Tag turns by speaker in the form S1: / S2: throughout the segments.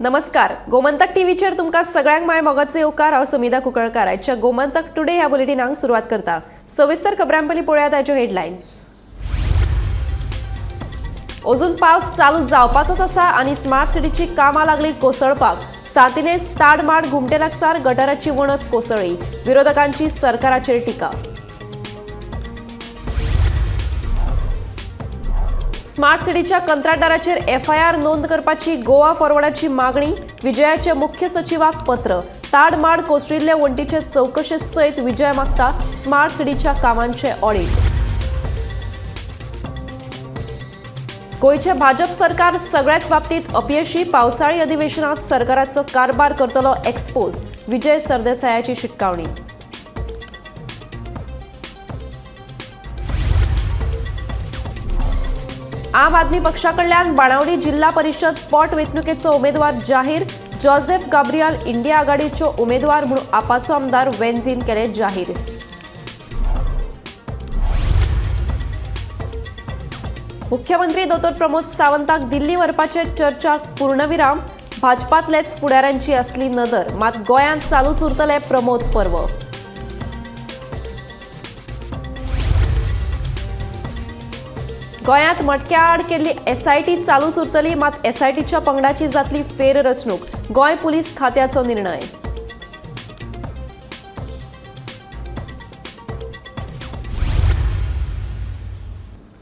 S1: नमस्कार, गोमंतक टीव्हीचेर तुमकां सगळ्यांक माय मोगाचो येवकार. हांव समिधा कुंकळकार. आयच्या गोमंतक टुडे ह्या बुलेटिनाक सुरवात करता. सविस्तर खबरां पयलीं पळोवया ताच्यो हेडलायन्स. अजून पावस चालू जावपाचोच आसा आनी स्मार्ट सिटीची कामां लागली कोसळपाक. सांतिनेज ताडमाड घुमटे लागसार गटाराची वणत कोसळ्ळी. विरोधकांची सरकाराचेर टिका. स्मार्ट सिटीच्या कंत्राटदाराचेर एफआयआर नोंद करपाची गोवा फॉरवर्डाची मागणी. विजयाचे मुख्य सचिवाक पत्र. ताडमाड कोसळिल्ले वण्टीचे चवकशे सयत विजय मागता स्मार्ट सिटीच्या कामांचे ऑडिट. गोंयचे भाजप सरकार सगळ्याच बाबतीत अपयशी. पावसाळी अधिवेशनात सरकाराचो कारभार करतलो एक्सपोज. विजय सरदेसायाची शिटकावणी. आम आदमी पक्षाकडल्यान बाणावली जिल्हा परिशद पोट वेंचणुकेचो उमेदवार जाहीर. जोसेफ गाब्रियाल इंडिया आघाडीचो उमेदवार म्हणून आपाचो आमदार वेन्झीन केले जाहीर. मुख्यमंत्री दोतोर प्रमोद सावंताक दिल्ली व्हरपाचे चर्चा पूर्णविराम. भाजपांतलेच फुडाऱ्यांची असली नदर, मात गोंयांत चालूच उरतले प्रमोद पर्व. गोंयांत मटक्या आड केल्ली एसआयटी चालूच उरतली, मात एसआयटीच्या पंगडाची जातली फेररचणूक. गोंय पुलीस खात्याचो निर्णय.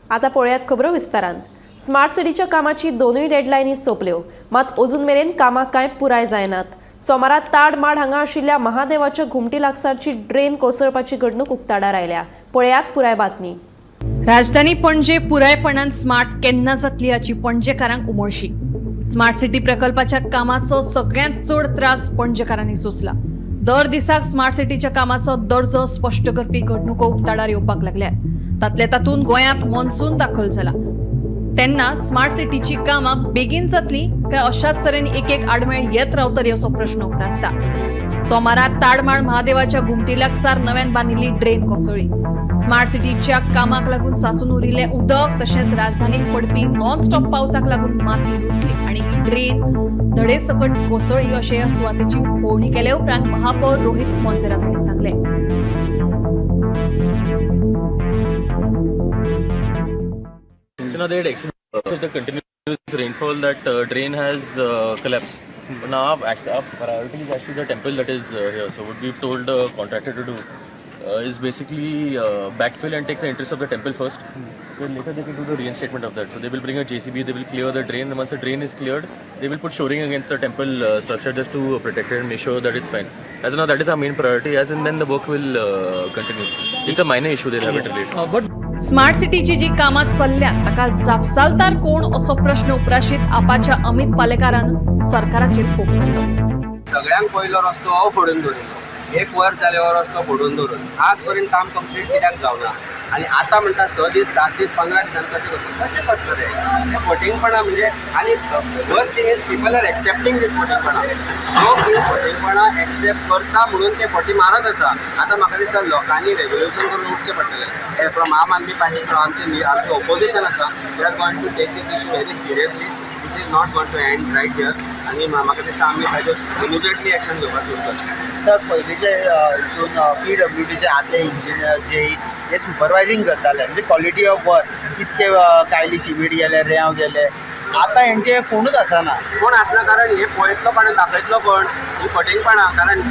S1: आता पळयात खबरो विस्तारान. स्मार्ट सिटीच्या कामाची दोनूय डेडलायनी सोंपल्यो, मात अजून मेरेन कामां कांय पुराय जायनात. सोमारा ताडमाड हांगा आशिल्ल्या महादेवाच्या घुमटी लागसारची ड्रेन कोसळपाची घडणूक उक्ताडार आयल्या. पळयात पुराय बातमी.
S2: राजधानी पणजे पुरायपणान स्मार्ट केन्ना जातली हाची पणजेकारांक उमळशीक. स्मार्ट सिटी प्रकल्पाच्या कामाचो सगळ्यांत चड त्रास पणजेकारांनी सोंसला. दर दिसाक स्मार्ट सिटीच्या कामाचो दर्जो स्पश्ट करपी घडणुको उक्ताडार येवपाक लागल्यात. तातले तातूंत गोंयांत मॉन्सून दाखल जाला तेन्ना स्मार्ट सिटीची कामां बेगीन जातली काय अशाच तरेन एक एक आडमेळ येत रावतली असो प्रश्न उप्रासता. सोमारा ताडमाड महादेवाच्या घुमटी लागसार नव्यान बांदिल्ली ड्रेन कोसळ्ळी. स्मार्ट सिटीच्या कामाक लागून साचून उरिल्लें उदक तशेंच राजधानीत पडपी नॉन स्टॉप पावसाक लागून माती रुतली आनी ही ड्रेन धडे सकट कोसळ्ळी अशें ह्या सुवातेची पळोवणी केले उपरांत महापौर रोहित मोन्सेरात हांणी सांगलें.
S3: So now they had explained the continuous rainfall that drain has collapsed. But now our priority is actually the temple that is here. So what we've told the contractor to do is basically backfill and take the interest of the temple first. Then later they can do the reinstatement of that. So they will bring a JCB, they will clear the drain. And once the drain is cleared, they will put shoring against the temple structure just to protect it and make sure that it's fine. As of now, that is our main priority. As and then the work will continue. It's a minor issue, they'll have it later.
S4: But
S2: smart सिटीची जी कामां चल्ल्यात ताका जापसालदार कोण असो प्रश्न उप्राशीत आपाच्या अमित पालेकारान सरकाराचेर फोग काडलो.
S5: सगळ्यांक पयलो रस्तो हो फोडून दवरिल्लो. एक वर्स जालें हो रस्तो फोडून दवरून. आज पर्यंत काम कंप्लीट कित्याक जावना? आनी आतां म्हणटा 6 दीस, 7 दीस, 15 दिसान कशें करतले? कशें करतले हे फटींगपणां? म्हणजे आनी worst thing is people are accepting this फटींगपणां. लोक ही फटींगपणां एक्सेप्ट करता म्हणून ते फटी मारत आसा. आतां म्हाका दिसता लोकांनी रेवोल्युशन करून उठचें पडटलें. फ्रॉम आम आदमी पार्टी, फ्रॉम आमचे ओपोजिशन आसा, they are going to take this issue very seriously. This is not going to end right here. आनी म्हाका दिसता आमी ताजेर इमिजिएटली एक्शन घेवपाक सुरू करतले.
S6: सर, पयलींचे हितून पीडब्ल्यूडीचे आदले इंजिनियर जे हे सुपरवायझींग करताले, म्हणजे क्वॉलिटी ऑफ वर्क कितके कायली सिमीट गेले, रेंव गेले, आतां हेंचे कोणूच आसना.
S5: कोण आसना, कारण हे पळयतलो कोण, दाखयतलो कोण ही फटींगपणां? कारण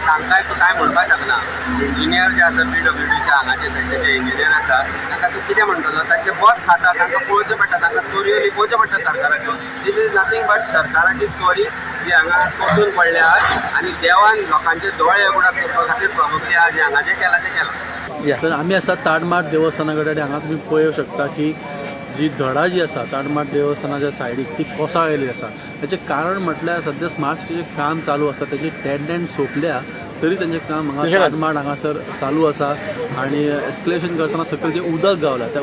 S5: तांकां काय म्हणपाक शकना. इंजिनियर जे आसा, पीडब्ल्यूडीचे हांगाचे थंयचे जे इंजिनियर आसा, तांकां तूं कितें म्हणटलो? तांचे बॉस खाता, तांकां पळोवचें पडटा, तांकां चोरयो लिपोवच्यो पडटा सरकाराच्यो. This is nothing but सरकाराची चोरी जी हांगा कोसून पडल्या आनी देवान लोकांचे दोळे उगडा करपा खातीर प्रोबेबली आज हांगा जें केलां तें केलां.
S4: तर आमी आसा ताडमाड देवस्थाना कडेन. हांगा तुमी पळोवंक शकता की जी धडा जी आसा ताडमाड देवस्थानाच्या सायडीक ती कोसळलेली आसा. हेचें कारण म्हटल्यार सद्या स्मार्ट सिटीचें काम चालू आसा. तेजी टेंडंट सोंपल्या तरी तेंचें काम हांगा ताडमाड हांगासर चालू आसा. आनी एस्कलेशन करतना सकयल जें उदक गावला त्या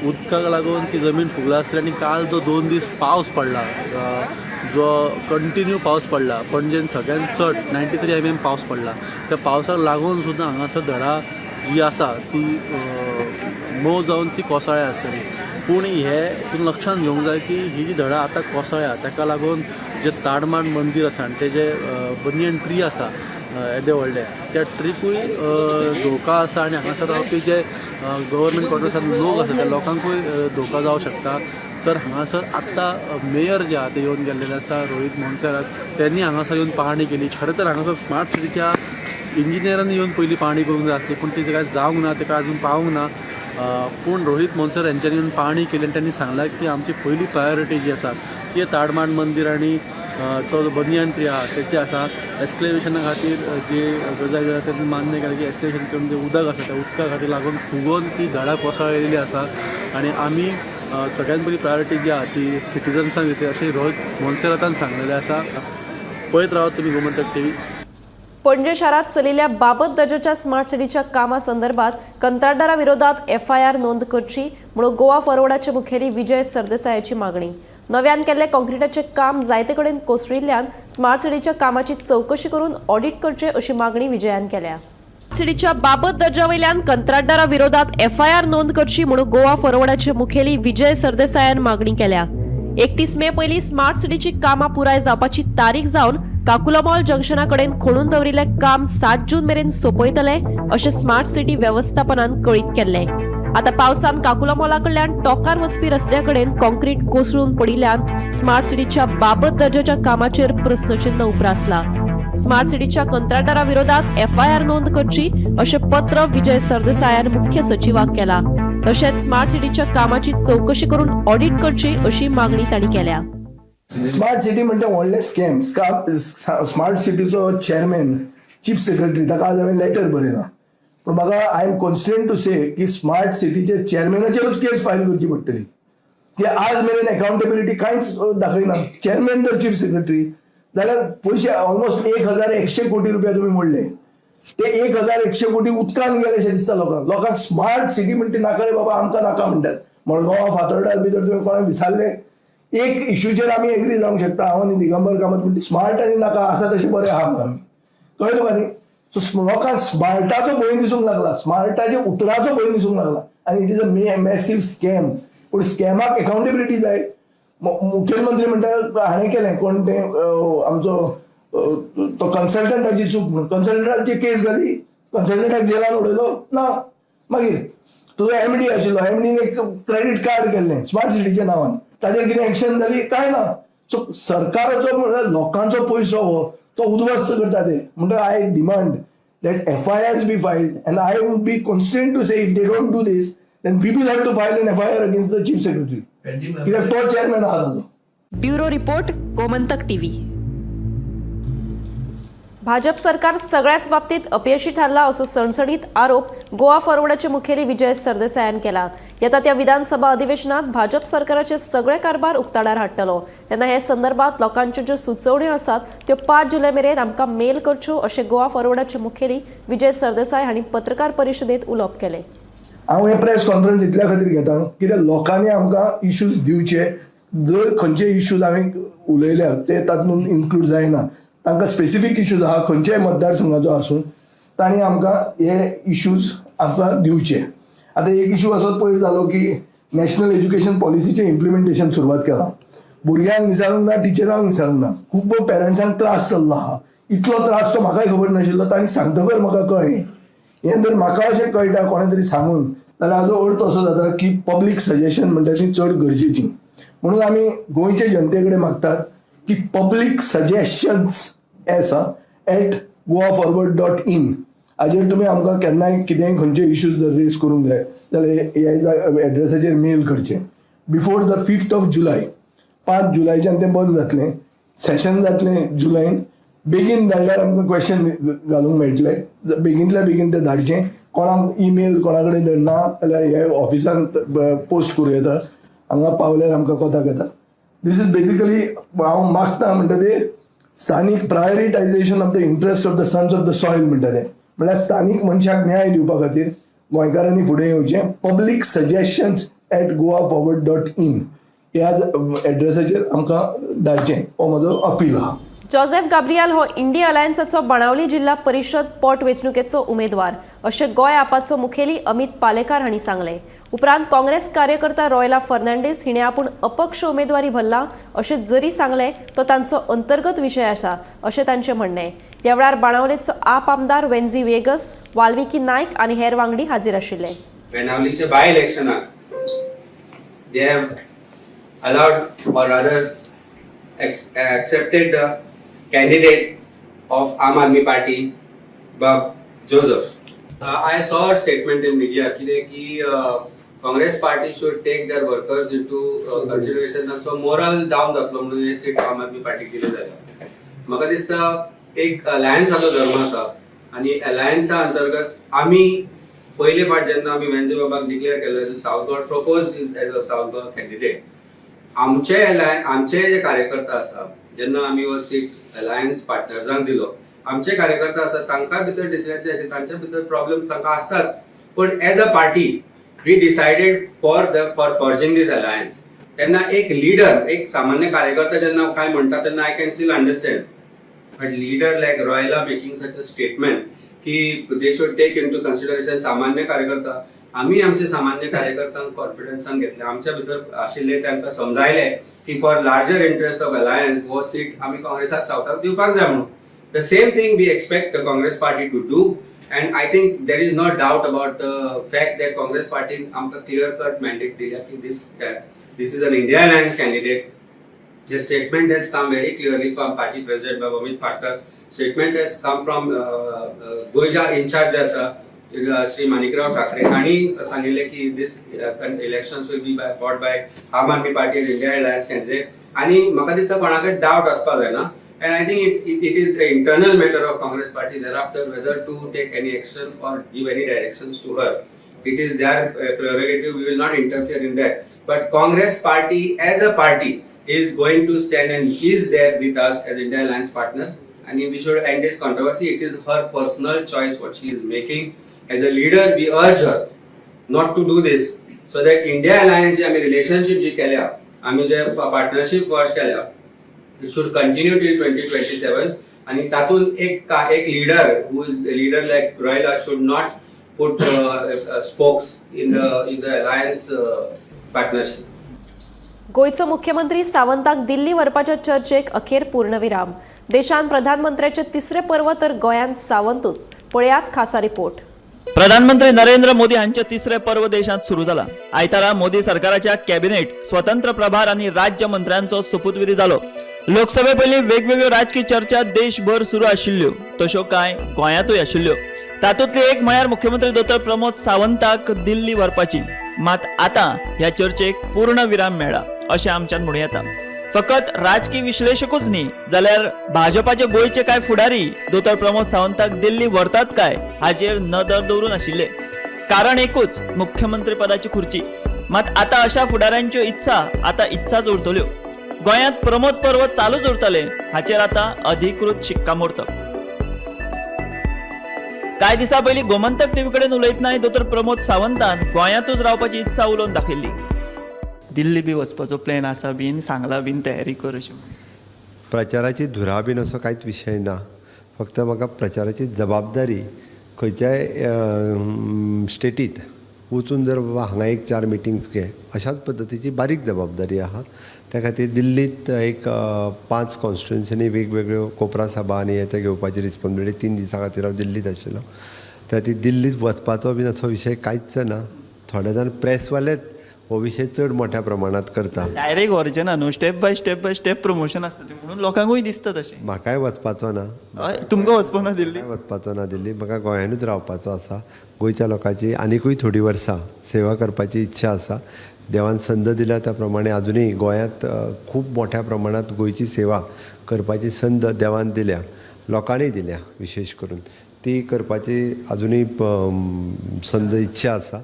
S4: उदकाक लागून ती जमीन फुगला आसतली. आनी काल जो 2 दीस पावस पडला, जो कंटिन्यू पावस पडला, पणजेन सगळ्यात चड 93 mm पावस पडला, त्या पावसाक लागून सुद्दां हांगासर धडा जी आसा ती मोव जावन ती कोसळ्ळ्या आसतली. पूण हे हितून लक्षांत घेवंक जाय की ही जी धडां आतां कोसळ्ळ्या ताका लागून जे ताडमाड मंदीर आसा आनी ते जे बनियन ट्री आसा येदे व्हडले त्या ट्रिकूय धोका आसा आनी हांगासर रावपी जे गव्हर्मेंट क्वॉर्टर्सान लोक आसा त्या लोकांकूय धोका जावं शकता. तर हांगासर आत्तां मेयर जे आहा ते येवन गेल्लेले आसा, रोहीत मोन्सेरात, त्यांनी हांगासर येवन पाहणी केली. खरें तर हांगासर स्मार्ट सिटीच्या इंजिनियरांनी येवन पयलीं पाहणी करूंक जाय आसली, पूण ती काय जावंक ना, तेका अजून पावूंक ना. पूण रोहीत मोन्सेर हेंच्यांनी येवन पाहणी केली आनी त्यांनी सांगलां की आमची पयली प्रायोरिटी जी आसा ती ताडमाड मंदीर आनी तो जो बनियन ट्री आहा तेची आसा. एस्क्लेवेशना खातीर जी गजाल जाल्या तेणी मान्य केलें की एस्क्लेवेशन करून जें उदक आसा त्या उदका खातीर लागून फुगोवन ती झाडां कोसळलेली आसा आनी आमी सगळ्यात पयली प्रायोरिटी जी आहा ती सिटीजन्सांक दितले अशें रोहीत मोन्सेरातान सांगलेलें आसा. पळयत रावात तुमी गोमंतक टीव्ही.
S1: पणजे शारात चलिल्ल्या बाबत दर्जाच्या स्मार्ट सिटीच्या कामा संदर्भात कंत्राटदारा विरोधात एफआयआर नोंद करची म्हणून गोवा फॉरवर्डाचे मुखेली विजय सरदेसायाची मागणी. नव्यान केल्ले कॉन्क्रिटाचे काम जायते कडेन कोसळिल्ल्यान स्मार्ट सिटीच्या कामाची चवकशी करून ऑडिट करचे अशी मागणी विजयान केल्या. सिटीच्या बाबत दर्जा वयल्यान कंत्राटदारा विरोधात एफआयआर नोंद करची म्हणून गोवा फॉरवर्डाचे मुखेली विजय सरदेसायान मागणी केल्या. 31 मे पयलीं स्मार्ट सिटीची कामां पुराय जावपाची तारीख जावन काकुला मॉल जंक्शना कडेन खणून दवरिल्लें काम 7 जून मेरेन सोंपयतले अशें स्मार्ट सिटी वेवस्थापनान कळीत केल्लें. आतां पावसान काकुला मॉला कडल्यान टोकार वचपी रस्त्या कडेन कॉन्क्रीट कोसळून पडिल्ल्यान स्मार्ट सिटीच्या बाबत दर्जाच्या कामाचेर प्रस्नचिन्न उप्रासला. स्मार्ट सिटीच्या कंत्राटदारा विरोधात एफआयआर नोंद करची अशें पत्र विजय सरदेसायान मुख्य सचिवाक केला. तशेंच स्मार्ट सिटीच्या कामाची चवकशी करून ऑडिट करची अशी मागणी तांणी केल्या.
S7: स्मार्ट सिटी म्हणटा व्हडलें स्कॅम. स्मार्ट सिटीचो चेअरमॅन चीफ सेक्रेटरी ताका आज हांवें लेटर बरयलां, पूण म्हाका I am constrained to say की स्मार्ट सिटीचे चेअरमॅनाचेरूच केस फायल करची पडटली की आज मेरेन अकाउंटेबिलिटी कांयच दाखयना. चेअरमॅन जर चीफ सेक्रेटरी जाल्यार पयशे ऑलमोस्ट 1100 कोटी रुपया तुमी मोडले, ते 1100 कोटी उदकान गेले अशें दिसता लोकांक. लोकांक स्मार्ट सिटी म्हणटा नाका रे बाबा, आमकां नाका म्हणटात. मडगांवां फातोर्डा बी जर तुवें कोणाक विचारलें, एक इश्यूचेर आमी एग्री जावंक शकता, हांव आनी दिगंबर कामत म्हणटा स्मार्ट आनी नाका, आसा तशें बरें आहा म्हणून आमी. कळ्ळें तुका न्ही? सो लोकांक स्मार्टाचो भंय दिसूंक लागला, स्मार्टाच्या उतराचो भंय दिसूंक लागला आनी it is a massive scam. पूण स्कॅमाक एकाउंटेबिलिटी जाय. मुखेलमंत्री म्हणटा हाणें केलें, कोण तें, आमचो तो कन्सल्टंटाची चूक म्हणून कन्सल्टंटाची केस घाली, कन्सल्टंटाक जेलान उडयलो ना. मागीर तुजो एमडी आशिल्लो, एमडीन एक क्रेडीट कार्ड केल्लें स्मार्ट सिटीच्या नांवान, ताजेर कितें एक्शन जाली? कांय ना. सो सरकाराचो म्हणल्यार लोकांचो पयसो हो तो उद्ध्वस्त करता ते. म्हणटा I demand that FIRs be filed and I would be constrained to say if they don't do this, then we will have to file an FIR against the chief secretary, कित्याक तो चेअरमॅन आहा ताजो.
S1: Bureau report, Gomantak TV. Bhajap सरकार सगळ्याच बाबतीत अपयशी ठरला असो सणसणीत आरोप गोवा फॉरवर्डाचे मुखेली विजय सरदेसायान केला. येता त्या विधानसभा अधिवेशनात भाजप सरकाराचे सगळे कारभार उक्ताडार हाडटलो. तेन्ना हे संदर्भात लोकांच्यो ज्यो सुचोवण्यो आसात त्यो 5 जुलय मेरेन आमकां मेल करच्यो अशें गोवा फॉरवर्डाचे मुखेली विजय सरदेसाय हांणी पत्रकार परिशदेंत उलोवप केलें.
S7: हांव हे प्रेस कॉन्फरन्स इतल्या खातीर घेता कित्याक लोकांनी आमकां इश्यूज दिवचे. जर खंयचे इश्यूज हांवें उलयल्या ते तातूंत इन्क्लूड जायना, तांकां स्पेसिफीक इश्यूज आहा खंयच्याय मतदारसंघाचो आसूं, तांणी आमकां हे इश्यूज आमकां दिवचे. आतां एक इश्यू असोच पयर जालो की नॅशनल एज्युकेशन पॉलिसीचें इम्प्लिमेंटेशन सुरवात केलां. भुरग्यांक विचारूंक ना, टिचरांक विचारूंक ना. खूब पेरंट्सांक त्रास चल्लो आहा. इतलो त्रास तो म्हाकाय खबर नाशिल्लो, तांणी सांगतकर म्हाका कळ्ळें. हें जर म्हाका अशें कळटा कोणें तरी सांगून जाल्यार हाजो अर्थ असो जाता की पब्लीक सजेशन म्हणटा ती चड गरजेची. म्हणून आमी गोंयचे जनते कडेन मागतात की public suggestions s@goaforward.in हाजेर तुमी आमकां केन्नाय कितेंय खंयचे इश्यूज जर रेज करूंक जाय जाल्यार ह्या एड्रेसाचेर मेल करचें before the 5th of July. 5 जुलयच्यान तें बंद जातलें, सेशन जातलें जुलयन. बेगीन धाडल्यार आमकां क्वेश्चन घालूंक मेळटले. बेगीनतल्या बेगीन तें धाडचें. कोणाक ईमेल कोणा कडेन जर ना जाल्यार हे ऑफिसान पोस्ट करूं येता. हांगा पावल्यार आमकां कोताक येता. This is basically हांव मागता म्हणटा ते स्थानीक prioritization of the interest of the sons of the soil म्हणटा ते, म्हणल्यार स्थानीक मनशाक न्याय दिवपा खातीर गोंयकारांनी फुडें येवचें. publicsuggestions@goaforward.in ह्या एड्रेसाचेर आमकां धाडचें हो म्हजो अपील आहा.
S1: जोसेफ गाब्रियाल हो इंडिया अलायन्साचो बाणावली जिल्हा परिशद पोट वेंचणुकेचो उमेदवार अशें गोंय आपाचो मुखेली अमित पालेकार हांणी सांगलें. उपरांत काँग्रेस कार्यकर्ता रॉयला फर्नांडीस हिणें आपूण अपक्ष उमेदवारी भरला अशें जरी सांगलें तो तांचो अंतर्गत विशय आसा अशें तांचें म्हणणें. ह्या वेळार बाणावलेचो आप आमदार वेन्झी वेगस, वाल्मिकी नायक आनी हेर वांगडी हाजीर आशिल्ले.
S5: बेनावलीचे बाय इलेक्शनाक they have allowed or rather accepted the candidate of Aam Aadmi Party, Bab Joseph. I saw a statement in media कितें की Congress party should take their workers into consideration, तांचो मोरल डावन जातलो म्हणून हे सीट आम आदमी पार्टीक दिले जाल्यार. म्हाका दिसता एक अलायन्साचो धर्म आसा आनी अलायन्सा अंतर्गत आमी पयले फावट जेन्ना आमी वेन्झी बाबाक डिक्लेअर केल्लो as a South Goa, propose as a South Goa candidate, आमचे आमचे जे कार्यकर्ता आसा जेन्ना आमी हो सीट अलायन्स पार्टनर्सांक दिलो, आमचे कार्यकर्ता आसा तांकां भितर डिसिजन आशिल्ले, तांच्या भितर प्रॉब्लेम तांकां आसताच, पण as a party we decided for forging this alliance. तेन्ना एक लिडर, एक सामान्य कार्यकर्ता जेन्ना काय म्हणटा तेन्ना I can still understand, but leader like Royla making such a statement की they should take into consideration सामान्य कार्यकर्ता, आमी आमचे सामान्य कार्यकर्त्यांक कॉन्फिडन्सान घेतले, आमच्या भितर आशिल्ले तांकां समजायले की for larger interest of alliance हो सीट आमी काँग्रेसाक सावथाक दिवपाक जाय म्हणून. The same thing we expect the Congress party to do, and I think there is no doubt about the fact that Congress पार्टीन आमकां क्लियर कट मॅन्डेट दिल्या की this is an India Alliance candidate. The statement has come very clearly from party president Baba Amit Patkar. Statement has come from गोंयच्या in-charge आसा श्री माणिकराव ठाकरे हांणी सांगिल्लें की this elections will be fought by Aam Aadmi Party and India Alliance candidate. आनी म्हाका दिसता कोणाकय डावट आसपाक जायना, and I think it is the internal matter of Congress party thereafter whether to take any action or give any directions to her. It is their prerogative. We will not interfere in that. But Congress party as a party is going to stand and is there with us as India Alliance partner. And we should end this controversy. It is her personal choice what she is making. As a leader, we urge her not to do this so that India Alliance जे आमी relationship जी केल्या, आमी जे partnership forge केल्या, it should continue till 2027. आणि तातूंत एक leader who is leader like Royla should not put spokes in the alliance partnership.
S1: गोंयचो मुख्यमंत्री सावंताक दिल्ली व्हरपाच्या चर्चेक अखेर पूर्णविराम. देशांत प्रधानमंत्र्याचे तिसरे पर्व तर गोंयांत सावंतूच. पळयात खासा रिपोर्ट.
S8: प्रधानमंत्री नरेंद्र मोदी हांचे तिसरे पर्व देशांत सुरू जाला. आयतारा मोदी सरकाराच्या कॅबिनेट, स्वतंत्र प्रभार आनी राज्य मंत्र्यांचो सोपूतविधी जालो. लोकसभे पयलीं वेगवेगळ्यो राजकी चर्चा देशभर सुरू आशिल्ल्यो, तश्यो कांय गोंयांतूय आशिल्ल्यो. तातूंतली एक म्हळ्यार मुख्यमंत्री दोतोर प्रमोद सावंताक दिल्ली व्हरपाची. मात आतां ह्या चर्चेक पूर्ण विराम मेळ्ळा अशें आमच्यान म्हणूं येता. फकत राजकी विश्लेशकूच न्ही, जाल्यार भाजपाचे गोंयचे कांय फुडारी दोतोर प्रमोद सावंताक दिल्ली व्हरतात काय हाचेर नदर दवरून आशिल्ले. कारण एकूच, मुख्यमंत्री पदाची खुर्ची. मात आतां अशा फुडाऱ्यांच्यो इत्सा आतां इत्साच उरतल्यो. गोंयांत प्रमोद पर्व चालूच उरतले हाचेर आतां अधिकृत शिक्कामोर्तब. कांय दिसां पयलीं गोमंतक टीव्ही कडेन उलयतनाय दोतोर प्रमोद सावंतान गोंयांतूच रावपाची इत्सा उलोवन दाखयल्ली.
S9: दिल्ली बी वचपाचो प्लॅन आसा बीन सांगला बीन, तयारी कर अशें.
S10: प्रचाराची धुरा बीन असो कांयच विशय ना. फक्त म्हाका प्रचाराची जबाबदारी खंयच्याय स्टेटीत वचून जर बाबा हांगा एक चार मिटिंग्स घे, अशाच पद्दतीची बारीक जबाबदारी आहा. त्या खातीर दिल्लीत एक पांच कॉन्स्टिट्युन्सीनी वेगवेगळ्यो कोपरा सभा आनी हे ते घेवपाची रिस्पोन्सिबिलिटी, 3 दिसां खातीर हांव दिल्लीत आशिल्लो. त्या खातीर दिल्लीत वचपाचो बीन असो विशय कांयच ना. थोडे जाण प्रेसवालेच हो विशय चड मोठ्या प्रमाणांत करता.
S9: डायरेक्ट व्हरचें ना न्हू, step by step by step promotion आसता तें, म्हणून लोकांकूय दिसता तशें.
S10: म्हाकाय वचपाचो ना.
S9: हय, तुमकां वचपाक ना दिल्ली?
S10: म्हाकाय वचपाचो ना दिल्ली. म्हाका गोंयानूच रावपाचो आसा. गोंयच्या लोकांची आनिकूय थोडीं वर्सां सेवा करपाची इच्छा आसा. देवान संद दिल्या त्या प्रमाणे आजुनूय गोंयांत खूब मोठ्या प्रमाणांत गोंयची सेवा करपाची संद देवान दिल्या, लोकांनी दिल्या, विशेश करून ती करपाची आजुनूय संद, इच्छा आसा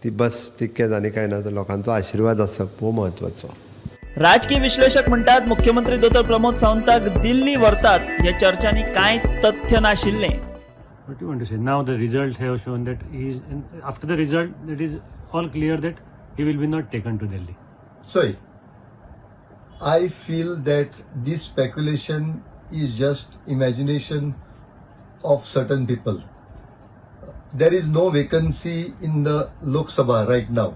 S10: ती. बस, तितकेंच, आनी कांय ना. तर लोकांचो आशिर्वाद आसप हो म्हत्वाचो.
S8: राजकीय विश्लेषक म्हणटात, मुख्यमंत्री दोतोर प्रमोद सावंताक दिल्ली व्हरतात ह्या चर्चांनी कांयच तथ्य नाशिल्लें.
S11: What do you want to say? Now the results have shown that he is, after the result, it is all clear that he will be not taken to Delhi.
S12: Sorry. I feel that this speculation is just imagination of certain people. There is no vacancy in the Lok Sabha right now.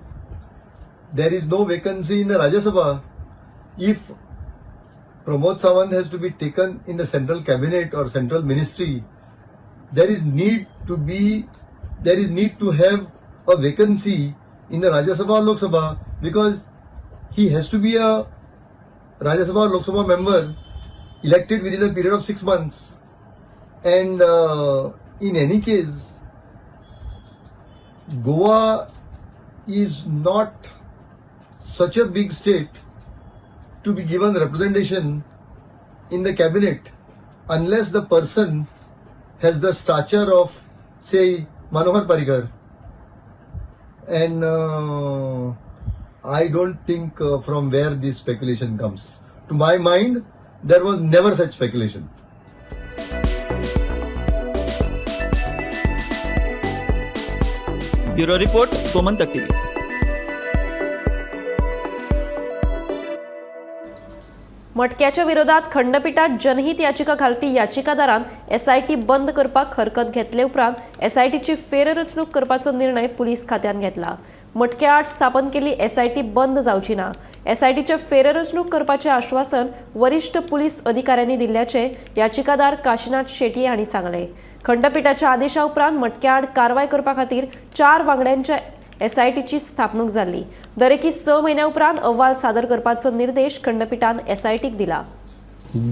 S12: There is no vacancy in the Rajya Sabha. If Pramod Sawant has to be taken in the central cabinet or central ministry, there is need to have a vacancy in the Rajya Sabha or Lok Sabha, because he has to be a Rajya Sabha or Lok Sabha member elected within a period of 6 months. And in any case, Goa is not such a big state to be given representation in the cabinet unless the person has the stature of, say, Manohar Parrikar. And I don't think from where this speculation comes. To my mind, there was never such speculation.
S8: Bureau report, Gomantak TV.
S1: मटक्याच्या विरोधात खंडपीठात जनहित याचिका घालपी याचिकादारान SIT बंद करपाक हरकत घेतले उपरांत एसआयटीची फेररचणूक करपाचो निर्णय पुलीस खात्यान घेतला. मटक्या आड स्थापन केल्ली एसआयटी बंद जावची ना. एसआयटीचे फेररचणूक करपाचें आश्वासन वरिश्ठ पुलीस अधिकाऱ्यांनी दिल्ल्याचें याचिकादार काशीनाथ शेट्ये हांणी सांगलें. खंडपीठाच्या आदेशा उपरांत मटक्या आड कारवाय करपा खातीर 4 वांगड्यांच्या एसआयटीची स्थापणूक जाल्ली. दरेकी 6 म्हयन्या उपरांत अहवाल सादर करपाचो निर्देश खंडपीठान एसआयटीक दिला.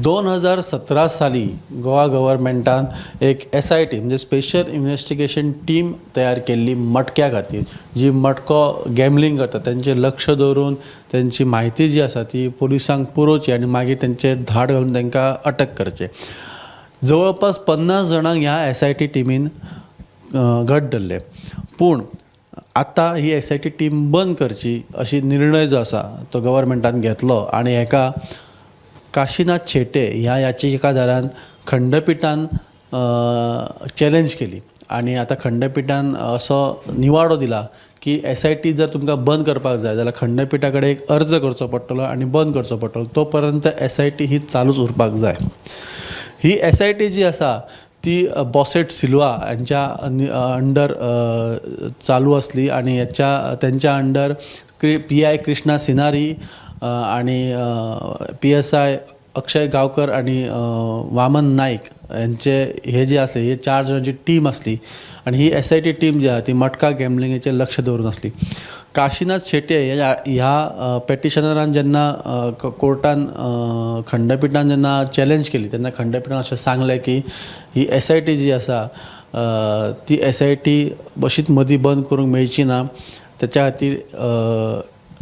S4: 2017 साली गोवा गव्हर्मेंटान एक SIT म्हणजे स्पेशल इन्व्हेस्टिगेशन टीम तयार केल्ली मटक्या खातीर, जी मटको गॅमलींग करता तेंचेर लक्ष दवरून तेंची म्हायती जी आसा ती पुलिसांक पुरोवची आनी मागीर तेंचेर धाड घालून तांकां अटक करचें. जवळपास 50 जाणांक ह्या SIT टिमीन घट धरले. पूण आतां ही SIT team बंद करची अशी निर्णय जो आसा तो गव्हर्मेंटान घेतलो आनी हेका काशीनाथ शेट्ये ह्या याचिकादारान खंडपीठान चॅलेंज केली आनी आतां खंडपीठान असो निवाडो दिला की SIT जर तुमकां बंद करपाक जाय जाल्यार खंडपीठा कडेन एक अर्ज करचो पडटलो आनी बंद करचो पडटलो, तो पर्यंत SIT ही चालूच उरपाक जाय. ही SIT जी आसा ती बॉसेट सिल्वा हांच्या अंडर चालू आसली आनी हेच्या तेंच्या अंडर PI Krishna Sinari आनी PSI Akshay Gaonkar आनी वामन नाईक यांचे हे जे आसले हे 4 जाणांची टीम आसली आनी ही SIT team जी आसा ती मटका गॅमलिंगेचेर लक्ष दवरून आसली. काशीनाथ शेट्ये ह्या पेटिशनरान जेन्ना कोर्टान खंडपीठान जेन्ना चॅलेंज केली तेन्ना खंडपीठान अशें सांगलें की ही SIT जी आसा ती SIT अशीच मदीं बंद करूंक मेळची ना, तेच्या खातीर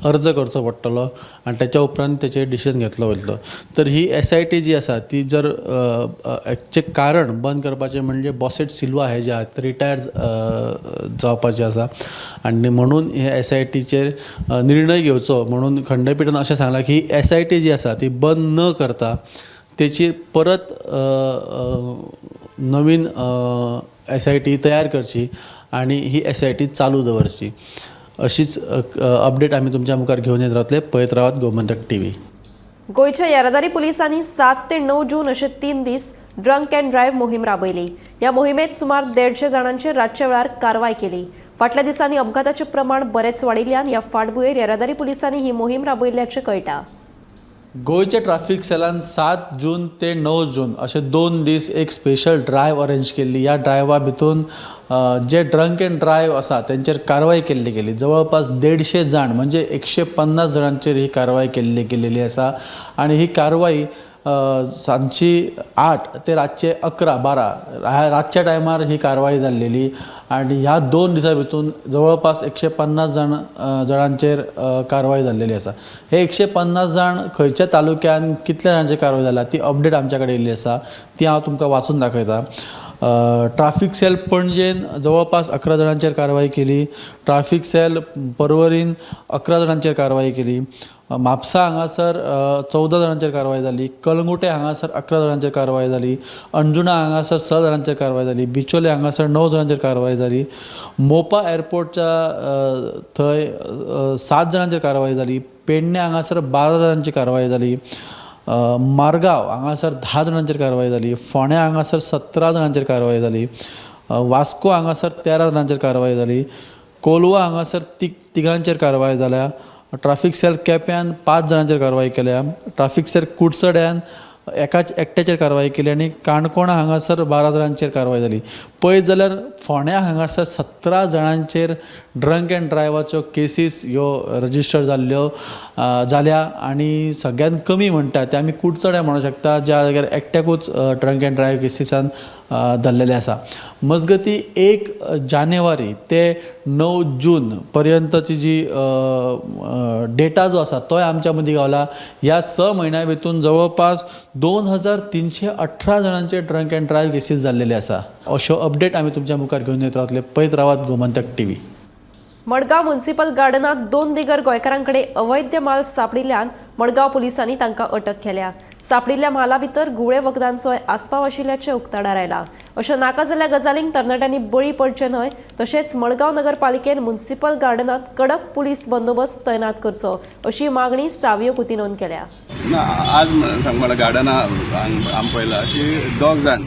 S4: अर्ज करचो पडटलो आनी तेच्या उपरांत तेचेर डिसिजन घेतलो वयतलो. तर ही SIT जी आसा ती जर हेचें कारण बंद करपाचें म्हणजे बॉसेट सिल्वा हे जे आहात रिटायर जावपाचे आसा आनी म्हणून हे SITचेर निर्णय घेवचो म्हणून खंडपीठान अशें सांगलां की SIT जी आसा ती बंद न करता तेची परत नवीन SIT तयार करची आनी ही SIT चालू दवरची. अशीच अपडेट आमी तुमच्या मुखार घेवन येत रावतले. पळयत रावात गोमंतक टीव्ही.
S1: गोंयच्या येरादारी पुलिसांनी 7 ते 9 जून अशे 3 दीस ड्रंक अँड ड्रायव्ह मोहीम राबयली. ह्या मोहिमेत सुमार 150 जाणांचेर रातच्या वेळार कारवाय केली. फाटल्या दिसांनी अपघाताचें प्रमाण बरेंच वाडिल्ल्यान ह्या फाटभुंयेर येरादारी पुलिसांनी ही मोहीम राबयिल्ल्याचें कळटा.
S4: गोंयच्या ट्राफीक सेलान 7 जून ते 9 जून अशे 2 दीस एक स्पेशल ड्रायव्ह अरेंज केल्ली. ह्या ड्रायव्हा भितून जे ड्रंक अँड ड्रायव्ह आसा तेंचेर कारवाय केल्ली गेली. जवळपास 150 जाण म्हणजे 150 जाणांचेर ही कारवाय केल्ली गेलेली आसा आनी ही कारवाय सांजची 8 ते रातचे 11-12 ह्या रातच्या टायमार ही कारवाय जाल्लेली आनी ह्या 2 दिसां भितून जवळपास 150 जाणांचेर कारवाय जाल्लेली आसा. हे 150 जाण खंयच्या तालुक्यान कितल्या जाणांचेर कारवाय जाला ती अपडेट आमच्या कडेन येयल्ली आसा, ती हांव तुमकां वाचून दाखयता. ट्राफीक सेल पणजेन जवळपास 11 जाणांचेर कारवाय केली. ट्राफीक सेल पर्वरीन 11 जाणांचेर कारवाय केली. म्हापसा हांगासर 14 जाणांचेर कारवाय जाली. कळंगुटे हांगासर 11 जाणांचेर कारवाय जाली. अंजुणा हांगासर 6 जाणांचेर कारवाय जाली. बिचोले हांगासर 9 जाणांचेर कारवाय जाली. मोपा एअरपोर्टच्या थंय 7 जाणांचेर कारवाय जाली. पेडणे हांगासर 12 जाणांची कारवाय जाली. मारगांव हांगासर 10 जाणांचेर कारवाय जाली, फोंड्या हांगासर 17 जाणांचेर कारवाय जाली, वास्को हांगासर 13 जाणांचेर कारवाय जाली, कोलवा हांगासर 3 कारवाय जाल्या, ट्राफीक सेल केप्यान 5 जाणांचेर कारवाय केल्या, ट्राफीक सेल कुडचड्यान एकट्याचेर कारवाय केली आनी काणकोणा हांगासर 12 जाणांचेर कारवाय जाली. पळयत जाल्यार फोंड्या हांगासर 17 जाणांचेर ड्रंक अँड ड्रायव्हाच्यो केसीस ह्यो रजिस्टर जाल्ल्यो जाल्या आनी सगळ्यांत कमी म्हणटा ते आमी कुडचड्या म्हणूंक शकता, ज्या जाग्यार एकट्याकूच ड्रंक अँड ड्रायव्ह केसीसान धरलेले आसा. मजगती 1 जानेवारी ते 9 जून पर्यंतची जी डेटा जो आसा तोय आमच्या मदीं गावला. ह्या 6 म्हयन्या भितून जवळपास 2318 जाणांचे ड्रंक अँड ड्रायव्ह केसीस जाल्लेले आसा. अश्यो अपडेट आमी तुमच्या मुखार घेवन येत रावतले. पळयत रावात गोमंतक टीव्ही.
S1: मडगांव म्युनिसिपल गार्डनांत 2 बिगर गोंयकारां कडेन अवैध माल सांपडिल्ल्यान मडगांव पुलिसांनी तांकां अटक केल्या. सांपडिल्ल्या माला भितर घुंवळे वखदांचोय आस्पाव आशिल्ल्याचें उक्ताडार आयलां. अशा नाका जाल्ल्या गजालींक तरणाट्यांनी बळी पडचें न्हय, तशेंच मडगांव नगरपालिकेन म्युनिसिपल गार्डनांत कडक पुलीस बंदोबस्त तैनात करचो अशी मागणी सावियो कुतिनोन केल्या.
S13: ना, आज सांगपा गार्डना आमी पळयला की 2 जाण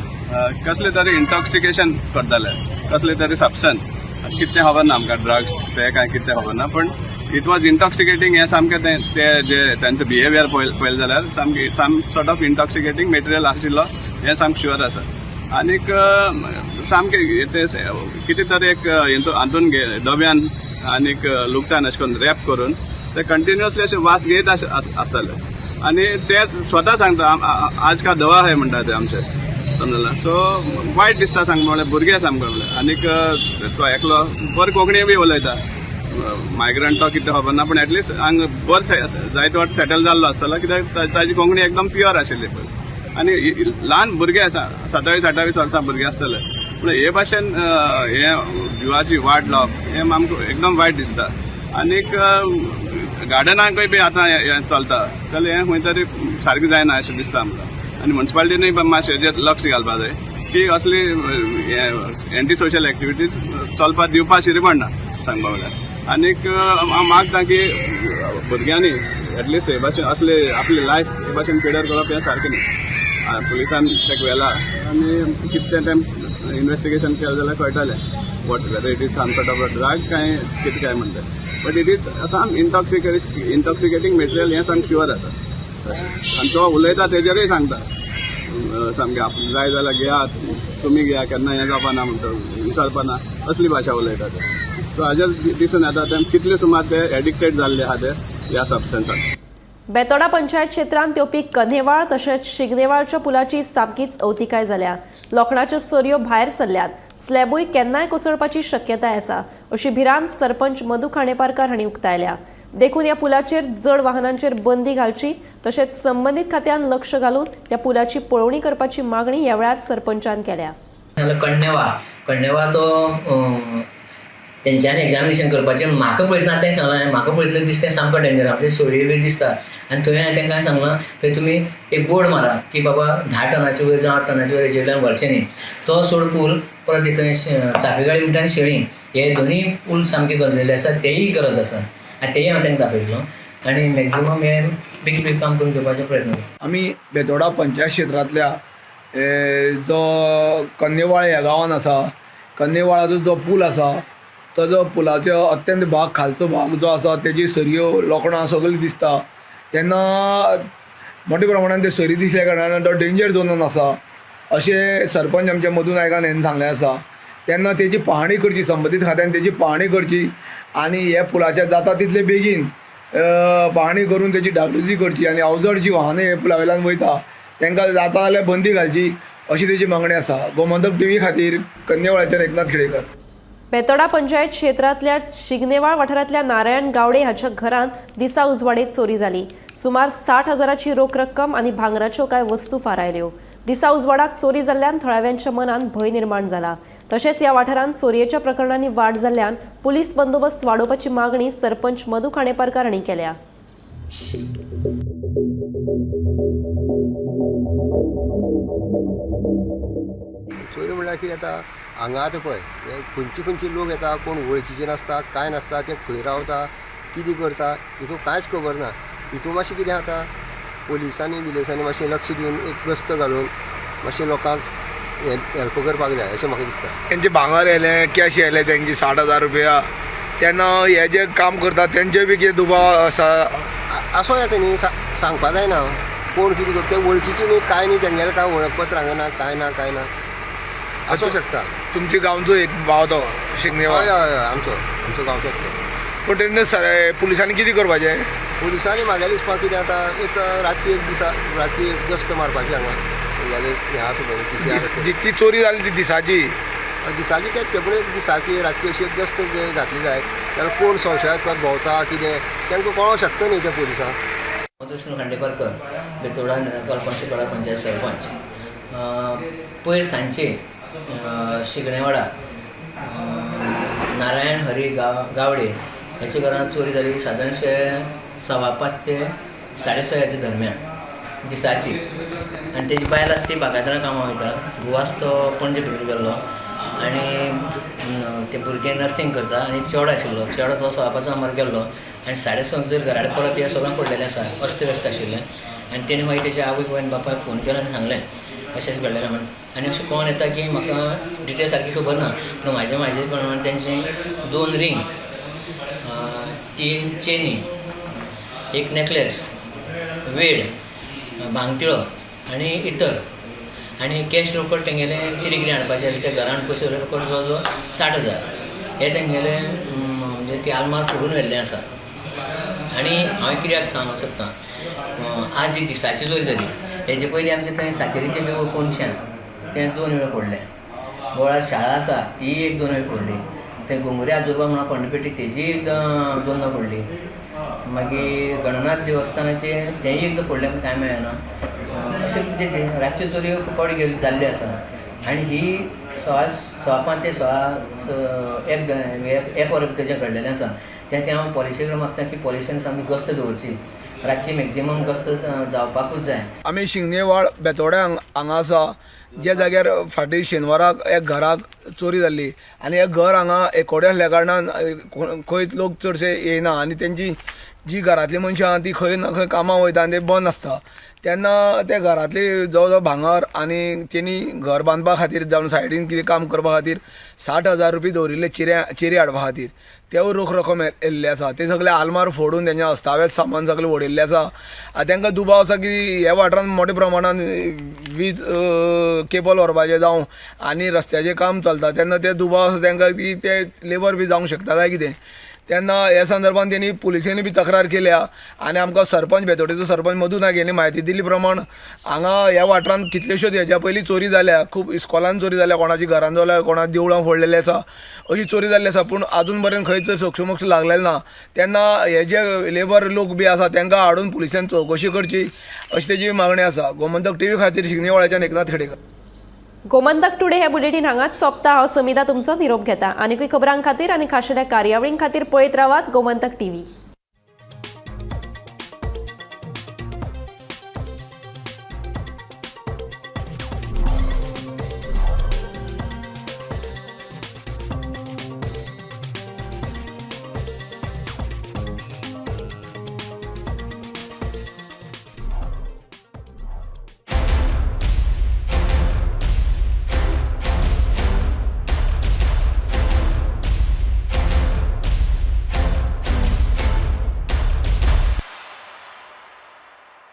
S13: कसले तरी इंटॉक्सिकेशन करताले, कसले तरी सबस्टन्स, कितें खबर ना आमकां, ड्रग्स ते काय कितें खबर ना, पण it was intoxicating. हें सामकें ते जे तांचें बिहेवियर पळयलें जाल्यार सामकें some sort of intoxicating material आशिल्लो हें सामकें शुअर आसा. आनीक सामकें ते कितें तरी एक हातून दब्यान आनीक लुगटान अशें करून रॅप करून ते कंटिन्युअसली अशें वास घेयत आसताले आनी ते स्वता सांगता आज का दवा है म्हणटा ते आमचे, समजला. सो वायट दिसता सांगपा म्हणल्यार, भुरगे सामको म्हणल्यार. आनीक तो एकलो बरो कोंकणी बी उलयता, मायग्रंट तो कितें खबर ना, पूण एटलिस्ट हांगा बरो जायते वर्स सेटल जाल्लो आसतलो, कित्याक ताजी कोंकणी एकदम प्युअर आशिल्ली पळय. आनी ल्हान भुरगे आसा, 27-28 वर्सां भुरगे आसतले, पूण हे भाशेन हे जिवाची वाट लावप हें आमकां एकदम वायट दिसता. आनीक गार्डनाकूय बी आतां हें चलता जाल्यार हें खंय तरी सारकें जायना अशें दिसता आमकां. आनी म्युनिसिपालिटीनूय मातशें हेजेर लक्ष घालपाक जाय की असली एंटी सोशल एक्टिविटीज चलपाक दिवपाक शिरी पडना सांगपा म्हणल्यार. आनीक हांव मागता की भुरग्यांनी एटलिस्ट हे भाशेन असले आपली लायफ हे भाशेन पेडर करप हें सारकें न्ही. पुलिसान ताका व्हेला आनी कितें तें इन्वेस्टिगेशन केलें जाल्यार कळटलें what whether it is some sort of drug काय कितें काय म्हणटा, but it is some intoxicating material हें सामकें शुअर आसा. आनी तो उलयता तेजेरूय सांगता सामकें आप जाय जाल्यार घेयात तुमी घेया, केन्ना हें जावपा ना म्हणटा, विसरपा ना, असली भाशा उलयता ते. सो हाजेर दिसून येता ते कितले सुमार ते एडिक्टेड जाल्ले आहा ते ह्या सबस्टन्साक.
S1: बेतोडा पंचायत क्षेत्रांत येवपी कन्हेवाळ तशेंच शिगनेवाळच्या पुलाची सामकीच अवतिकाय जाल्या. लोखणाच्यो सरयो भायर सरल्यात, स्लॅबूय केन्नाय कोसळपाची शक्यताय आसा अशी भिरांत सरपंच मधू खांडेपारकार हांणी उक्तायल्या. देखून ह्या पुलाचेर जड वाहनांचेर बंदी घालची तशेंच संबंदीत खात्यान लक्ष घालून ह्या पुलाची पळोवणी करपाची मागणी ह्या वेळार सरपंचान केल्या.
S14: कण्णेवा तो तेंच्यांनी एग्जामिनेशन करपाचें म्हाका पळयतना तें सांगलां, म्हाका पळयतना दिसता सामको डेंजर, आपले सोळये बी दिसता. आनी थंय हांवें तांकां सांगलां थंय तुमी एक बोर्ड मारा की बाबा 10 टनाचे वयर जावं 8 टनाचे वयर हेजे वयल्यान व्हरचें न्ही. तो सोड पूल परत थंय चापेगाळी म्हणटा आनी शेळी हे दोनूय पूल सामके गरजेले आसा, तेयी गरज आसा आनी तेयी हांव तांकां दाखयतलो आनी मॅक्झिमम हे बेगीन बेगीन काम करून घेवपाचो प्रयत्न करता.
S15: आमी बेतोडा पंचायत क्षेत्रांतल्या जो कन्नेवाळ ह्या गांवान आसा, कन्नेवाळाचो जो पूल आसा तो जो पुलाचो अत्यंत भाग खालचो भाग जो आसा तेजी सरयो लोखणां सगळीं दिसता. तेन्ना मोठ्या प्रमाणान ते सरी दिसल्या कारणान तो डेंजर झोनान आसा अशें सरपंच आमच्या मधू नायकान हें सांगलें आसा. तेन्ना तेजी पाहणी करची, संबंदीत खात्यान तेजी पाहणी करची आनी ह्या पुलाच्या जाता तितले बेगीन पाहणी करून तेजी डागडुजी करची आनी अवजड जी वाहनां हे पुला वयल्यान वयता तांकां जाता जाल्यार बंदी घालची अशी तेजी मागणी आसा. गोमंतक टीव्ही खातीर कन्नेवाळाच्यान एकनाथ खेडेकर.
S1: बेतोडा पंचायत क्षेत्रांतल्या शिगनेवाळ वाठारांतल्या नारायण गावडे हाच्या घरांत दिसा उजवाडे चोरी जाली. सुमार 60,000ची रोख रक्कम आनी भांगराच्यो कांय वस्तू फारायल्यो. दिसा उजवाडाक चोरी जाल्ल्यान थळाव्यांच्या मनांत भंय निर्माण जाला. तशेंच ह्या वाठारांत चोरयेच्या प्रकरणांनी वाड जाल्ल्यान पुलीस बंदोबस्त वाडोवपाची मागणी सरपंच मधू खांडेपारकार हांणी केल्या.
S10: चोरी म्हणल्यार कितें जाता हांगा आतां पळय खंयचे खंयचे लोक येता, कोण वळखीचे नासता, कांय नासता, ते खंय रावता, कितें करता हितून कांयच खबर ना. हितून मातशें कितें जाता
S16: पुलिसांनी बिलिसांनी मातशें लक्ष दिवन एक गस्त घालून मातशें लोकांक हेल्प करपाक जाय अशें म्हाका दिसता.
S15: तेंचे भांगर येयलें, कॅश येयलें तेंची 60,000 रुपया. तेन्ना हे जे काम करता तेंचे बी कितें दुबाव आसा?
S16: आसूं येता न्ही, सांगपा जायना कोण कितें करता, ते वळखीची न्ही कांय न्ही, तेंगेलें कांय वळखपत्र हांगा ना, कांय ना, कांय ना, आसूं शकता.
S15: तुमचे गांवचो एक भाव तो शिंगणेवाळ?
S16: हय हय हय, आमचो आमचो गांवचो.
S15: पूण तेन्ना पुलिसांनी कितें करपाचें?
S16: पुलिसांनी म्हागेलें दिसपा कितें आतां एक रातची एक दिसा रातची एक गस्त मारपाची हांगा तेंगेलें हें आसा पळय PCR.
S15: ती चोरी जाली ती दिसाची?
S16: दिसाची तें पूण एक दिसाची रातची अशी एक गस्त घातली जाय जाल्यार कोण संशयात्मक भोंवता कितें तांकां कळोंक शकता न्ही त्या पुलिसांक.
S14: हांव विष्णू खांडेपारकर, बेतोडा कल्पना पंचायत सरपंच. पयर सांजचे शिगणेवाडा नारायण हरी गावडे ह्याच्या घरांत चोरी जाली सादारणशे 5:15 ते 6:30 दरम्यान दिसाची. आनी तेजी बायल आसा ती बागायतदारां कामाक वयता, घोव आसा तो पणजे खंय गेल्लो आनी ते भुरगें नर्सिंग करता आनी चेडो आशिल्लो, चेडो तो 5:15 मार गेल्लो आनी 6:30 जर घरा कडेन परत सगळें पडलेलें आसा, अस्तव्यस्त आशिल्लें. आनी तेणें मागीर तेच्या आवयक आनी बापायक फोन केलो आनी सांगलें अशें अशें घडलेलें म्हण. आनी अशें कोण येता की म्हाका डिटेल सारकी खबर ना, पूण म्हाजे म्हाजे प्रमाण तेंचे 2 रिंग, 3 चेनी, 1 नेकलेस, वेड, भांगतिळो आनी इतर आनी कॅश रोकड तेंगेले चिरी कितें हाडपाचें आसलें त्या घरान पयशे रोकड जवळ जवळ 60,000 हे तेंगेले म्हणजे ती आलमार फोडून व्हेल्लें आसा. आनी हांवें कित्याक सांगूंक शकता, आज ही दिसाची चोरी जाली, हेजे पयलीं आमचें थंय सातेरीचें देवूळ कोनशान तें 2 वेळ फोडलें, गोळार शाळा आसा ती एक 2 वेळ फोडली, थंय गोंगुरी आजोबा म्हणून पंडपेटी तेजी एक 2 फोडली, मागीर गणनाथ देवस्थानाचें तेंय एकदां फोडलें पूण कांय मेळना. अशें कितें रातच्यो चोरयो खूब फावटी जाल्ल्यो आसा. आनी ही 5:15 ते 1:15 वरां भितर जें घडलेलें आसा तें तें हांव पॉलिसी कडेन मागता की पॉलिसीन आमी गस्त दवरची, रातची मॅक्झिमम गस्त जावपाकूच जाय.
S15: आमी शिंगणेवाळ बेतोड्या हांगा आसा, ज्या जाग्यार फाटीं शेनवाराक एक घराक चोरी जाल्ली आनी हे घर हांगा एकोडें आसल्या कारणान खंयच लोक चडशे येयना आनी तेंची जी घरांतली मनशां आहा ती खंय ना खंय कामां वयता आनी ते बंद आसता. तेन्ना ते घरांतली जवळ जवळ भांगर आनी तेणी घर बांदपा खातीर जावन सायडीन कितें काम करपा खातीर 60,000 रुपया दवरिल्ले चिरे हाडपा खातीर, तेवूय रोख रक्कम येयल्ले आसा. ते सगळे आलमार फोडून तेंचे अस्ताव्यस्त सामान सगळें वडयल्लें आसा. आनी तांकां दुबाव आसा की ह्या वाठारांत मोठ्या प्रमाणान वीज केबल व्हरपाचें जावं आनी रस्त्याचें काम चलता तेन्ना ते दुबाव आसा तांकां की ते लेबर बी जावंक शकता काय कितें. तेन्ना ह्या संदर्भान तेणी पुलिसेनी बी तक्रार केल्या आनी आमकां सरपंच बेतोडेचो सरपंच मधू नायक हेणी म्हायती दिली प्रमाण हांगा ह्या वाठारांत कितल्योश्योच हेज्या पयलीं चोरी जाल्या, खूब इस्कॉलान चोरी जाल्या, कोणाची घरान जाल्या, कोणा देवळां फोडलेलीं आसा, अशी चोरी जाल्ली आसा. पूण आजून पर्यंत खंयच सोक्षमोक्ष लागलेलें ना. तेन्ना हे जे लेबर लोक बी आसा तांकां हाडून पुलिसान चवकशी करची अशी तेजी मागणी आसा. गोमंतक टीव्ही खातीर शिंगणेवाळ्याच्यान एकनाथ खेडेकर.
S1: गोमंतक टुडे हे बुलेटीन हांगाच सोंपता. हांव समिता तुमचो निरोप घेता. आनीकूय खबरां खातीर आनी खाशेल्या कार्यावळीं खातीर पळयत रावात गोमंतक टीव्ही.